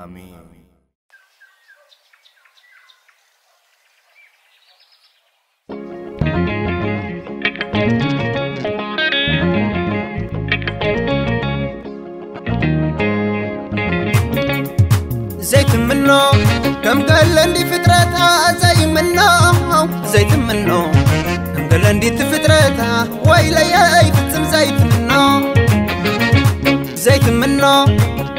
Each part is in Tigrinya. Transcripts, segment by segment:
ኣሜን። ዘይትምኖ ከም ገለ እንዲ ፍጥረታ ዘይምኖ፣ ዘይትምኖ ከም ገለ እንዲ ፍጥረታ፣ ወይለየይ ፍጽም ዘይትምኖ። ዘይትምኖ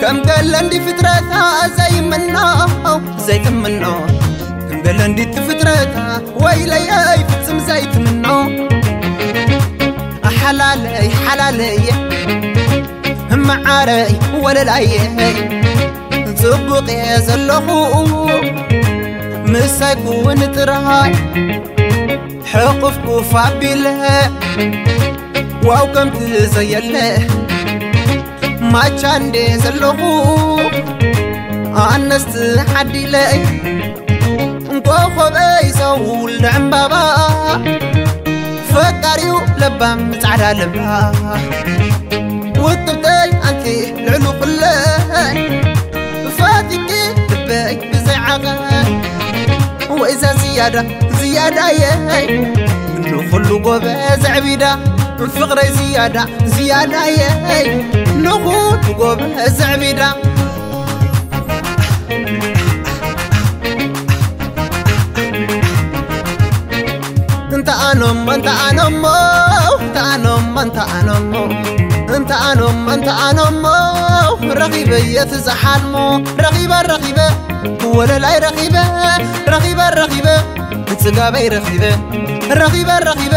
ከም ገለ እንዲ ፍጥረታ ዘይምኖ፣ ዘይትምኖ ከም ገለ እንዲ ፍጥረታ፣ ወይለየይ ፍጽም ዘይትምኖ። ሓላለይ ሓላለየ፣ መዓረይ ወለላየ፣ ጽቡቕ እየ ዘለኹ ምሳይ ኩን ጥራይ። ሕቕፍ ኩፍ ኣቢለ ዋው ከምቲ ዘየለ፣ ማቻ እንዴ ዘለኹ ኣነስቲ ዓዲለይ፣ እንኮኾበይ ዘውል ዕምባባ፣ ፈቃሪኡ ለባም ጻዕዳ ለባ፣ ውጥብተይ ኣንቲ ልዕሉ ኩለ፣ ፈቲኪ ልበይ ብዘይ ዓቐ። ወይዛ ዝያዳ ዝያዳየይ፣ ንኹሉ ጎበዝ ዕቢዳ፣ ፍቕረይ ዝያዳ ዝያዳየይ፣ ንኹሉ ጎበዝ ዕቢዳ። እንተ ኣኖሞ፣ እንተ ኣኖሞ፣ እንተ ኣኖሞ፣ እንተ ኣኖሞ፣ እንተ ኣኖሞ፣ እንተ ኣኖሞ፣ ረኺበ የት ዝሓልሞ፣ ረኺበ፣ ረኺበ፣ ወለላይ ረኺበ፣ ረኺበ፣ ረኺበ፣ ጽጋበይ ረኺበ፣ ረኺበ፣ ረኺበ፣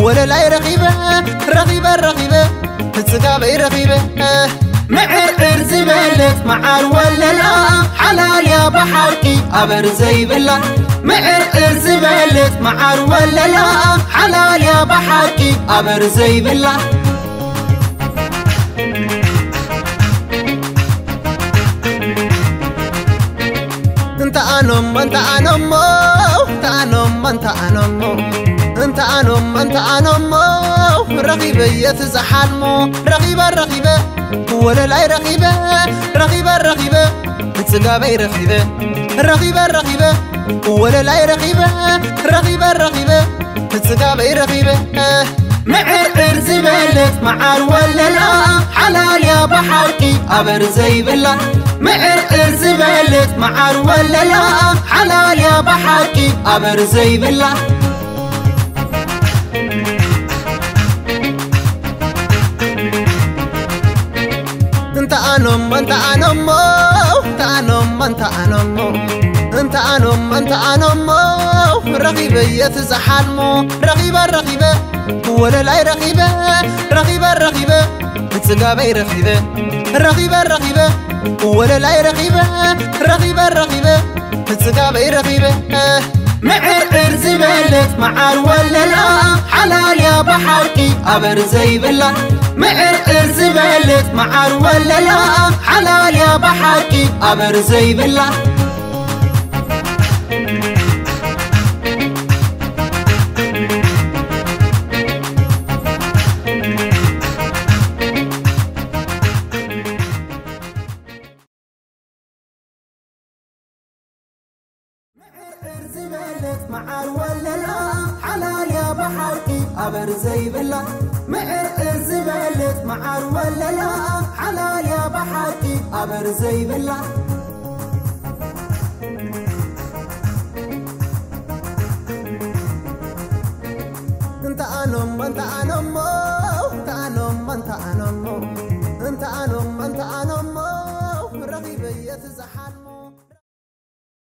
ወለላይ ረኺበ፣ ረኺበ፣ ረኺበ፣ ጽጋበይ ረኺበ። ምዕርዕር ዝበለት መዓር ወለላ፣ ሓላልያ ብሓቂ ኣበር ዘይብላ። ምዕርዕር ዝበለት መዓር ወለላ፣ ሓላልያ ብሓቂ ኣበር ዘይብላ። እንተ ኣኖሞ፣ እንተ ኣኖሞ፣ እንተ ኣኖሞ፣ እንተ ኣኖሞ፣ እንተ ኣኖሞ፣ እንተ ኣኖሞ፣ ረኺበ የት ዝሓልሞ፣ ረኺበ፣ ረኺበ፣ ወለላይ ረኺበ፣ ረኺበ፣ ረኺበ፣ ጽጋበይ ረኺበ፣ ረኺበ፣ ረኺበ፣ ወለላይ ረኺበ፣ ረኺበ፣ ረኺበ፣ ጽጋበይ ረኺበ። ምዕርዕር ዝበለት መዓር ወለላ፣ ሓላልያ ብሓቂ ኣበር ዘይብላ። ምዕርዕር ዝበለት መዓር ወለላ፣ ሓላልያ ብሓቂ ኣበር ዘይብላ። እንተ ኣኖሞ፣ እንተ ኣኖሞ፣ እንተ ኣኖሞ፣ እንተ ኣኖሞ፣ እንተ ኣኖሞ፣ እንተ ኣኖሞ፣ ረኺበ የት ዝሓልሞ፣ ረኺበ፣ ረኺበ፣ ወለላይ ረኺበ፣ ረኺበ፣ ረኺበ፣ ጽጋበይ ረኺበ፣ ረኺበ፣ ረኺበ፣ ወለላይ ረኺበ፣ ረኺበ፣ ረኺበ፣ ጽጋበይ ረኺበ። ምዕርዕር ዝበለት መዓር ወለላ፣ ሓላልያ ብሓቂ ኣበር ዘይብላ። ምዕርዕር ዝበለት መዓር ወለላ፣ ሓላልያ ብሓቂ ኣበር ዘይብላ። ምዕርዕር ዝበለት መዓር ወለላ፣ ሓላልያ ብሓቂ ኣበር ዘይብላ። ምዕርዕር ዝበለት መዓር ወለላ፣ ሓላልያ ብሓቂ ኣበር ዘይብላ። እንተ ኣኖሞ፣ እንተ ኣኖሞ፣ እንተ ኣኖሞ፣ እንተ ኣኖሞ፣ እንተ ኣኖሞ፣ እንተ ኣኖሞ፣ ረኺበ የት ዝሓል